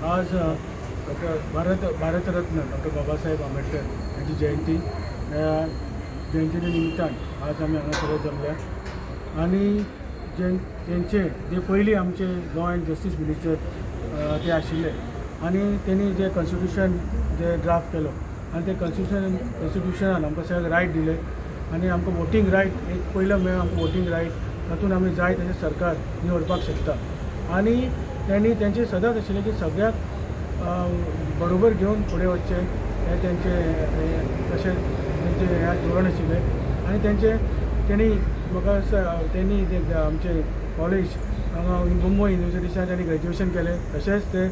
आज doctor Bharat Ratna doctor Babasaheb Ambedkar यांची जयंती. ह्या जयंतीच्या निमित्तान आज आमी हांगा सगळे जमल्या आनी जे तेंचे जे पयलीं आमचे लॉ अँड जस्टीस मिनिस्टर ते आशिल्ले आनी तेणी जे कॉन्स्टिट्युशन जे ड्राफ्ट केलो आनी ते कॉन्स्टिट्युशनान आमकां सगळ्यांक रायट दिले आनी आमकां वोटींग रायट एक पयलो मेळ्ळो आमकां वोटींग रायट. तातूंत आमी जाय तशें सरकार निवडपाक शकता. आनी तेणी तेंचें सदांच आशिल्लें की सगळ्याक बरोबर घेवन फुडें वचचें हें तेंचें हें तशें तेंचें हें धोरण आशिल्लें. आनी तेंचें तेणी म्हाका तेणी ते आमचे कॉलेज हांगा मुंबय युनिवर्सिटीच्यान तेणी ग्रॅज्युएशन केलें. तशेंच ते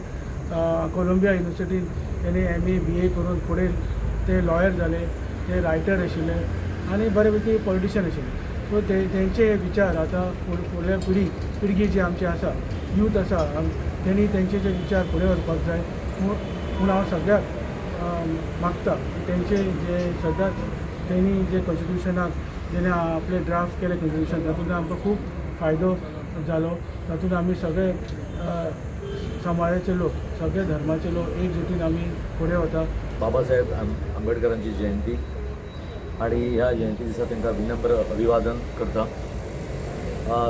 कोलंबिया युनिवर्सिटीन तेणी एमए, बीए करून फुडें ते लॉयर जाले. ते रायटर आशिल्ले आनी बरे पैकी पॉलिटिशियन आशिल्ले. सो ते तेंचे हे विचार आतां फुडल्या पिळगी जी आमची आसा, यूथ आसा, तेणी तेंचे जे विचार फुडें व्हरपाक जाय म्हूण हांव सगळ्याक मागता की तेंचे जे सदांच तेणी जे कॉन्स्टिट्युशनाक जेणे आपले ड्राफ्ट केले कॉन्स्टिट्युशन, तातूंत आमकां खूब फायदो जालो. तातूंत आमी सगळे समाजाचे लोक, सगळे धर्माचे लोक एकजुटीन आमी फुडें वता. बाबासाहेब आंबेडकरांची जयंती आणि ह्या जयंती दिसा तांकां विनम्र अभिवादन करता.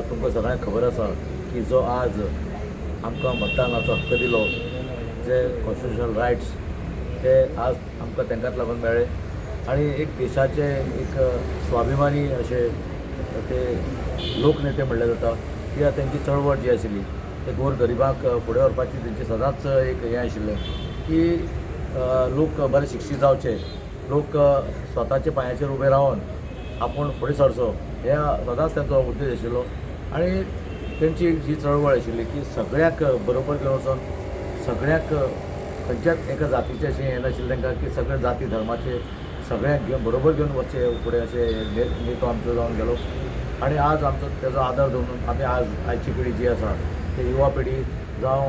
तुमकां सगळ्यांक खबर आसा की जो आज आमकां मतदानाचो हक्क दिलो, जे कॉन्स्टिट्युशनल रायट्स, ते आज आमकां तांकांच लागून मेळ्ळे. आनी एक देशाचे एक स्वाभिमानी अशे ते लोकनेते म्हणले जाता, कित्याक तेंची चळवळ जी आशिल्ली ते गोर गरिबांक फुडें व्हरपाची तेंची सदांच एक हें आशिल्लें की लोक बरे शिक्षीत जावचे, लोक स्वताच्या पांयाचेर उबे रावन आपूण फुडें सरचो, हे सदांच तेंचो उद्देश आशिल्लो. आनी तेंची जी चळवळ आशिल्ली की सगळ्याक बरोबर घेवन वचोन सगळ्याक, खंयच्याच एका जातीचें अशें हें नाशिल्लें तांकां की सगळे जाती धर्माचे सगळ्यांक घेवन बरोबर घेवन वचचे फुडें, अशें नेतो आमचो जावन गेलो. आनी आज आमचो तेजो आदर दवरून आमी आज आयची पिढी जी आसा, ते युवा पिढी जावं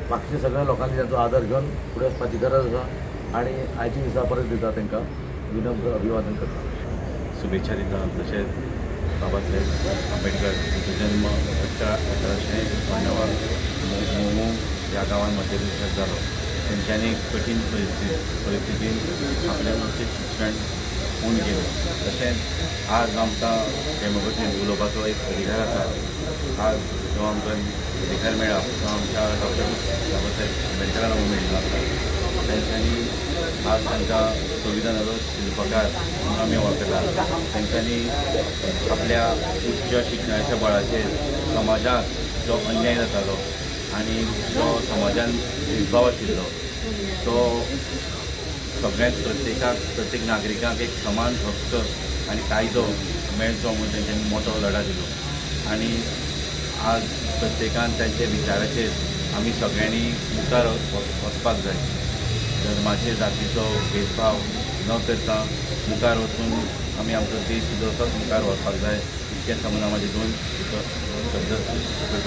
बाकीच्या सगळ्या लोकांनी तांचो आदर घेवन फुडें वचपाची गरज आसा. आनी आयच्या दिसा परत दिता तांकां विनम्र अभिवादन करता. शुभेच्छा दिता. तशेंच बाबासाहेब आंबेडकर हांचो जन्म 1898 महू ह्या गांवांत मध्य प्रदेशात जालो. तेंच्यांनी कठीण परिस्थितीन आपलें उच्च शिक्षण पूर्ण केलें. तशेंच आज आमकां डेमोक्रेसीन उलोवपाचो एक अधिकार आसा. आज जो आमकां अधिकार मेळ्ळा तो आमच्या डॉक्टर बाबासाहेब आंबेडकरा लागून मेळिल्लो आसा. तेंच्यांनी आज तांकां संविधानाचो शिल्पकार म्हणून आमी वळखतात. तेंच्यांनी आपल्या उच्च शिक्षणाच्या बळाचेर समाजाक जो अन्याय जातालो आनी जो समाजान भेदभाव आशिल्लो, तो सगळ्यांत प्रत्येकाक, प्रत्येक नागरिकाक एक समान हक्क आनी कायदो मेळचो म्हूण तेंच्यांनी मोटो लढा दिलो. आनी आज प्रत्येकान तांच्या विचाराचेर आमी सगळ्यांनी मुखार वचपाक जाय. धर्माचे, जातीचो भेदभाव न करता मुखार वचून आमी आमचो देश सुद्दां असोच मुखार व्हरपाक जाय. इतकें सांगून हांव म्हाजे दोन शब्द करता.